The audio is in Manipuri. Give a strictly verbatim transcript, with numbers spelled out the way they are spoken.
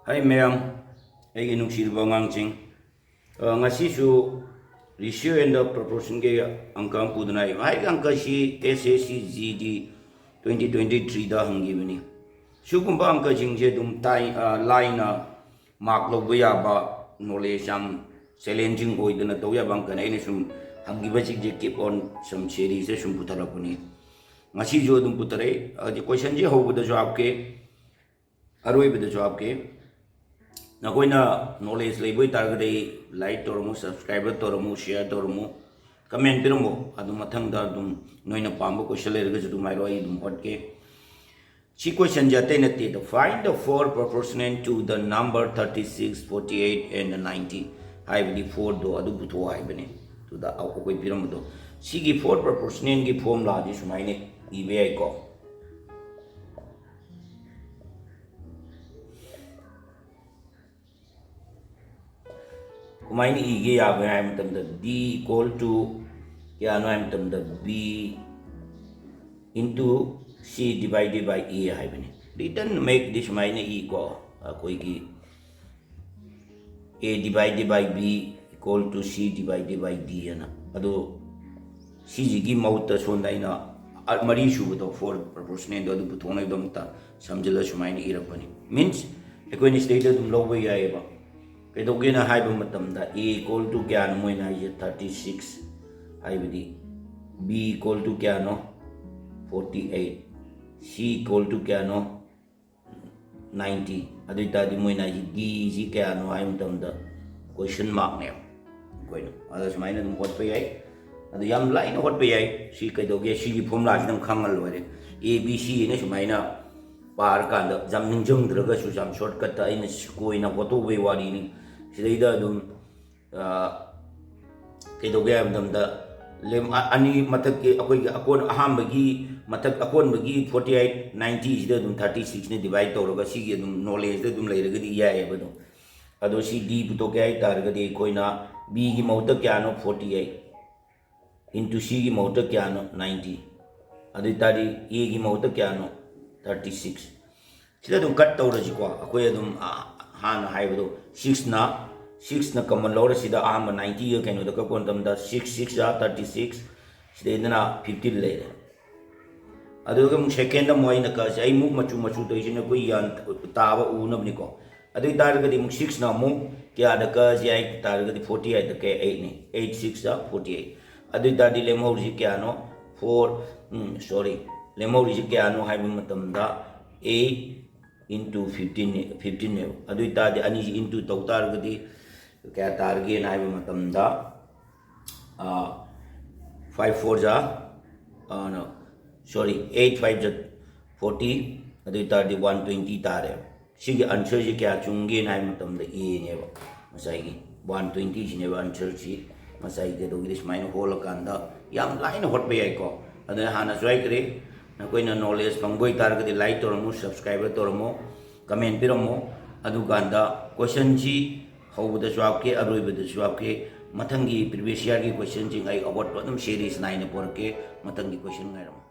ꯍꯥꯏ ꯃꯌꯥꯝ, ꯑꯩꯒꯤ ꯅꯨꯡꯁꯤꯔꯕ ꯑꯉꯥꯡꯁꯤꯡ, ꯑ, ꯉꯁꯤꯁꯨ ꯔꯦꯁꯤꯑꯣ ꯑꯦꯟ ꯗ ꯄ꯭ꯔꯣꯄꯣꯔꯁꯟꯒꯤ ꯑꯪꯀ ꯑꯃ ꯄꯨꯗꯨꯅ ꯂꯥꯛꯏ꯫ ꯍꯥꯏꯔꯤꯕ ꯑꯪꯀ ꯑꯁꯤ S S C G D twenty twenty ꯊ꯭ꯔꯤꯗ ꯍꯪꯈꯤꯕꯅꯤ꯫ ꯁꯤꯒꯨꯝꯕ ꯑꯪꯀꯁꯤꯡꯁꯦ ꯑꯗꯨꯝ ꯇꯥꯏ-, ꯑ, ꯂꯥꯏꯅ ꯃꯥꯔꯛ ꯂꯧꯕ ꯌꯥꯕ, ꯅꯣꯂꯦꯖ ꯌꯥꯝ ꯆꯦꯂꯦꯟꯖꯤꯡ ꯑꯣꯏꯗꯅ ꯇꯧ ꯌꯥꯕ ꯑꯪꯀꯅꯤ꯫ ꯑꯩꯅ ꯁꯨꯝ ꯍꯪꯈꯤꯕꯁꯤꯡꯁꯦ keep on ꯁꯨꯝ ꯁꯦꯔꯤꯁꯇ ꯁꯨꯝ ꯄꯨꯊꯔꯛꯄꯅꯤ꯫ ꯉꯁꯤꯁꯨ ꯑꯗꯨꯝ ꯄꯨꯊꯔꯛꯏ꯫ ꯑꯗꯤ ꯀꯣꯏꯁꯟꯁꯤ ꯍꯧꯕꯗꯁꯨ ꯍꯥꯞꯀꯦ, ꯑꯔꯣꯏꯕꯗꯁꯨ ꯍꯥꯞꯀꯦ꯫ ꯅꯈꯣꯏꯅ ꯅꯣꯂꯦꯖ ꯂꯩꯕ ꯑꯣꯏꯇꯥꯔꯒꯗꯤ ꯂꯥꯏꯛ ꯇꯧꯔꯝꯃꯨ, ꯁꯕꯁꯀ꯭ꯔꯥꯏꯕꯔ ꯇꯧꯔꯝꯃꯨ, ꯁꯤꯌꯔ ꯇꯧꯔꯝꯃꯨ, ꯀꯃꯦꯟ ꯄꯤꯔꯝꯃꯨ꯫ ꯑꯗꯨ ꯃꯊꯪꯗ ꯑꯗꯨꯝ ꯅꯣꯏꯅ ꯄꯥꯝꯕ ꯀꯣꯏꯁꯟ ꯂꯩꯔꯒꯁꯨ ꯑꯗꯨꯝ ꯍꯥꯏꯔꯛꯑꯣ, ꯑꯩ ꯑꯗꯨꯝ ꯍꯣꯠꯀꯦ꯫ ꯁꯤ ꯀꯣꯏꯁꯟꯁꯦ ꯑꯇꯩ ꯅꯠꯇꯦ, the find the four proportional to the number thirty six, forty eight and ninety ꯍꯥꯏꯕꯗꯤ ꯐꯣꯔꯗꯣ ꯑꯗꯨ ꯄꯨꯊꯣꯛꯑꯣ ꯍꯥꯏꯕꯅꯦ꯫ ꯑꯗꯨꯗ ꯑꯩꯈꯣꯏ ꯄꯤꯔꯝꯕꯗꯣ, ꯁꯤꯒꯤ ꯐꯣꯔ ꯄ꯭ꯔꯣꯄꯣꯔꯁꯅꯦꯜꯒꯤ ꯐꯣꯔꯃꯨꯂꯥꯁꯤ ꯁꯨꯃꯥꯏꯅ ꯏꯕ ꯌꯥꯏꯀꯣ꯫ ꯀꯃꯥꯏꯅ ꯏꯒꯦ ꯌꯥꯕꯒꯦ ꯍꯥꯏꯕ ꯃꯇꯝꯗ, ꯗꯤ ꯏꯀ꯭ꯋꯦꯜ ꯇꯨ ꯀꯌꯥꯅꯣ ꯍꯥꯏꯕ ꯃꯇꯝꯗ, ꯕꯤ ꯏꯟꯇꯨ ꯁꯤ ꯗꯤꯚꯥꯏꯗꯦꯠ ꯕꯥꯏ ꯑꯦ ꯍꯥꯏꯕꯅꯤ꯫ ꯔꯤꯇꯟ ꯃꯌꯦꯛꯇꯤ ꯁꯨꯃꯥꯏꯅ ꯏꯀꯣ, ꯑꯩꯈꯣꯏꯒꯤ A divided by B equal to C divided by D ꯑꯅ꯫ ꯑꯗꯣ ꯁꯤꯁꯤꯒꯤ ꯃꯍꯨꯠꯇ ꯁꯣꯝꯗ ꯑꯩꯅ ꯑ-, ꯃꯔꯤ ꯁꯨꯕꯗꯣ, ꯐꯣꯔ ꯄ꯭ꯔꯣꯄꯣꯔꯁꯅꯦꯜꯗꯣ ꯑꯗꯨ ꯄꯨꯊꯣꯛꯅꯕꯒꯤꯗꯃꯛꯇ ꯁꯝꯖꯤꯜꯂ ꯁꯨꯃꯥꯏꯅ ꯏꯔꯛꯄꯅꯤ꯫ ꯃꯤꯟꯁ ꯑꯩꯈꯣꯏꯅ ꯁꯤꯗꯩꯗ ꯑꯗꯨꯝ ꯂꯧꯕ ꯌꯥꯏꯑꯕ꯫ ꯀꯩꯗꯧꯒꯦꯅ ꯍꯥꯏꯕ ꯃꯇꯝꯗ, A equal to ꯀꯌꯥꯅꯣ ꯃꯣꯏꯅ ꯍꯥꯏꯁꯦ? Thirty six ꯍꯥꯏꯕꯗꯤ, B equal to ꯀꯌꯥꯅꯣ? Forty eight꯫ C equal to ꯀꯌꯥꯅꯣ? Ninety꯫ ꯑꯗꯨ ꯑꯣꯏ ꯇꯥꯔꯗꯤ ꯃꯣꯏꯅ ꯍꯥꯏꯁꯤ ꯗꯤꯁꯤ ꯀꯌꯥꯅꯣ ꯍꯥꯏꯕ ꯃꯇꯝꯗ ꯀꯣꯏꯁꯟ ꯃꯥꯔꯛꯅꯦꯕ ꯑꯩꯈꯣꯏꯅ꯫ ꯑꯗ ꯁꯨꯃꯥꯏꯅ ꯑꯗꯨꯝ ꯍꯣꯠꯄ ꯌꯥꯏ꯫ ꯑꯗꯨ ꯌꯥꯝ ꯂꯥꯏꯅ ꯍꯣꯠꯄ ꯌꯥꯏ꯫ ꯁꯤ ꯀꯩꯗꯧꯒꯦ? ꯁꯤꯒꯤ ꯐꯣꯔꯃꯨꯂꯥꯁꯤꯗꯪ ꯈꯪꯉ ꯂꯣꯏꯔꯦ꯫ ꯑꯦ ꯕꯤ ꯁꯤ ꯍꯥꯏꯅ ꯁꯨꯃꯥꯏꯅ ꯄꯥꯔꯀꯥꯟꯗ ꯌꯥꯝ ꯅꯤꯡꯁꯤꯡꯗ꯭ꯔꯒꯁꯨ ꯌꯥꯝ ꯁꯣꯔꯠꯀꯠꯇ ꯑꯩꯅ ꯀꯣꯏꯅ ꯍꯣꯠꯇꯣꯛꯄꯩ ꯋꯥꯔꯤꯅꯤ꯫ ꯁꯤꯗꯩꯗ ꯑꯗꯨꯝ ꯑ, ꯀꯩꯗꯧꯒꯦ ꯍꯥꯏꯕ ꯃꯇꯝꯗ, ꯂꯦꯝ-, ꯑ-, ꯑꯅꯤ ꯃꯊꯛꯀꯤ ꯑꯩꯈꯣꯏꯒꯤ ꯑꯀꯣꯟ-, ꯑꯍꯥꯟꯕꯒꯤ ꯃꯊꯛ, ꯑꯀꯣꯟꯕꯒꯤ forty eight, ninety ꯁꯤꯗ ꯑꯗꯨꯝ thirty six ꯅ divide ꯇꯧꯔꯒ ꯁꯤꯒꯤ ꯑꯗꯨꯝ ꯅꯣꯂꯦꯖꯇ ꯑꯗꯨꯝ ꯂꯩꯔꯒꯗꯤ ꯌꯥꯏꯑꯕ ꯑꯗꯨꯝ꯫ ꯑꯗꯣ ꯁꯤ ꯗꯤ ꯄꯨꯊꯣꯛꯀꯦ ꯍꯥꯏ ꯇꯥꯔꯒꯗꯤ ꯑꯩꯈꯣꯏꯅ ꯕꯤꯒꯤ ꯃꯍꯨꯠꯇ ꯀꯌꯥꯅꯣ? Forty eight꯫ Into ꯁꯤꯒꯤ ꯃꯍꯨꯠꯇ ꯀꯌꯥꯅꯣ? Ninety꯫ ꯑꯗꯨ ꯑꯣꯏ ꯇꯥꯔꯗꯤ ꯑꯦꯒꯤ ꯃꯍꯨꯠꯇ ꯀꯌꯥꯅꯣ? Thirty six꯫ ꯁꯤꯗ ꯑꯗꯨꯝ ꯀꯠ ꯇꯧꯔꯁꯤꯀꯣ꯫ ꯑꯩꯈꯣꯏ ꯑꯗꯨꯝ, ꯑ, ꯍꯥꯟꯅ ꯍꯥꯏꯕꯗꯣ, ꯁꯤꯛꯁꯅ ꯁꯤꯛꯁꯅ ꯀꯃꯟ ꯂꯧꯔ ꯁꯤꯗ ꯑꯍꯥꯟꯕ ꯅꯥꯏꯟꯇꯤꯒ ꯀꯩꯅꯣꯗ ꯀꯛꯄ ꯃꯇꯝꯗ ꯁꯤꯛꯁ ꯁꯤꯛꯁ ꯖꯥ ꯊꯥꯔꯇꯤ ꯁꯤꯛꯁ, ꯁꯤꯗꯩꯗꯅ ꯐꯤꯐꯇꯤꯟ ꯂꯩꯔꯦ꯫ ꯑꯗꯨꯒ ꯑꯃꯨꯛ ꯁꯦꯀꯦꯟꯗ ꯑꯃꯨꯛ ꯑꯩꯅ ꯀꯛꯑꯁꯦ, ꯑꯩ ꯑꯃꯨꯛ ꯃꯆꯨ ꯃꯆꯨ ꯇꯧꯔꯤꯁꯤꯅ ꯑꯩꯈꯣꯏ ꯒ꯭ꯌꯥꯟ ꯇꯥꯕ ꯎꯅꯕꯅꯤꯀꯣ꯫ ꯑꯗꯨ ꯑꯣꯏ ꯇꯥꯔꯒꯗꯤ ꯑꯃꯨꯛ ꯁꯤꯛꯁꯅ ꯑꯃꯨꯛ ꯀꯌꯥꯗ ꯀꯛꯑꯁꯦ ꯍꯥꯏ ꯇꯥꯔꯒꯗꯤ, ꯐꯣꯔꯇꯤ ꯑꯩꯠꯇ ꯀꯛꯑꯦ, ꯑꯩꯠꯅꯤ, ꯑꯩꯠ ꯁꯤꯛꯁ ꯖꯥ ꯐꯣꯔꯇꯤ ꯑꯩꯠ꯫ ꯑꯗꯨ ꯑꯣꯏ ꯇꯥꯔꯗꯤ ꯂꯦꯝꯍꯧꯔꯤꯁꯤ ꯀꯌꯥꯅꯣ? ꯐꯣꯔ, ꯁꯣꯔꯤ, ꯂꯦꯝꯍꯧꯔꯤꯁꯤ ꯀꯌꯥꯅꯣ ꯍꯥꯏꯕ ꯃꯇꯝꯗ ꯑꯩꯠ ꯏꯟꯇꯨ ꯐꯤꯐꯇꯤꯟꯅꯦ, ꯐꯤꯐꯇꯤꯟꯅꯦꯕ꯫ ꯑꯗꯨ ꯑꯣꯏ ꯇꯥꯔꯗꯤ ꯑꯅꯤꯁꯤ ꯏꯟꯇꯨ ꯇꯧ ꯇꯥꯔꯒꯗꯤ ꯀꯌꯥ ꯇꯥꯔꯒꯦꯅ ꯍꯥꯏꯕ ꯃꯇꯝꯗ, ꯐꯥꯏꯚ ꯐꯣꯔ ꯖꯥ, ꯁꯣꯔꯤ, ꯑꯩꯠ ꯐꯥꯏꯚ ꯖꯥ ꯐꯣꯔꯇꯤ, ꯑꯗꯨ ꯑꯣꯏ ꯇꯥꯔꯗꯤ ꯋꯥꯟ ꯇ꯭ꯋꯦꯟꯇꯤ ꯇꯥꯔꯦꯕ꯫ ꯁꯤꯒꯤ ꯑꯟꯁꯔꯁꯤ ꯀꯌꯥ ꯆꯨꯝꯒꯦꯅ ꯍꯥꯏꯕ ꯃꯇꯝꯗ ꯑꯦꯅꯦꯕ, ꯉꯁꯥꯏꯒꯤ ꯋꯥꯟ ꯇ꯭ꯋꯦꯟꯇꯤꯁꯤꯅꯦꯕ ꯑꯟꯁꯔꯁꯤ꯫ ꯉꯁꯥꯏ ꯀꯩꯗꯧꯒꯤꯗꯤ ꯁꯨꯃꯥꯏꯅ ꯍꯣꯠꯂꯀꯥꯟꯗ ꯌꯥꯝ ꯂꯥꯏꯅ ꯍꯣꯠꯄ ꯌꯥꯏꯀꯣ꯫ ꯑꯗꯨꯅ ꯍꯥꯟꯅꯁꯨ ꯍꯥꯏꯈ꯭ꯔꯦ, ꯅꯈꯣꯏꯅ ꯅꯣꯂꯦꯖ ꯐꯪꯕ ꯑꯣꯏꯇꯥꯔꯒꯗꯤ ꯂꯥꯏꯛ ꯇꯧꯔꯝꯃꯨ, ꯁꯕꯁꯀ꯭ꯔꯥꯏꯕꯔ ꯇꯧꯔꯝꯃꯨ, ꯀꯃꯦꯟ ꯄꯤꯔꯝꯃꯨ꯫ ꯑꯗꯨꯀꯥꯟꯗ ꯀꯣꯏꯁꯟꯁꯤ ꯍꯧꯕꯗꯁꯨ ꯍꯥꯞꯀꯦ, ꯑꯔꯣꯏꯕꯗꯁꯨ ꯍꯥꯞꯀꯦ꯫ ꯃꯊꯪꯒꯤ ꯄ꯭ꯔꯤꯚꯤꯌꯁ ꯌꯥꯔꯒꯤ ꯀꯣꯏꯁꯟꯁꯤꯡ ꯑꯩ ꯑꯋꯥꯠꯄ ꯑꯗꯨꯝ ꯁꯦꯔꯤꯁ ꯅꯥꯏꯅ ꯄꯨꯔꯛꯀꯦ꯫ ꯃꯊꯪꯒꯤ ꯀꯣꯏꯁꯟ ꯉꯥꯏꯔꯝꯃꯨ꯫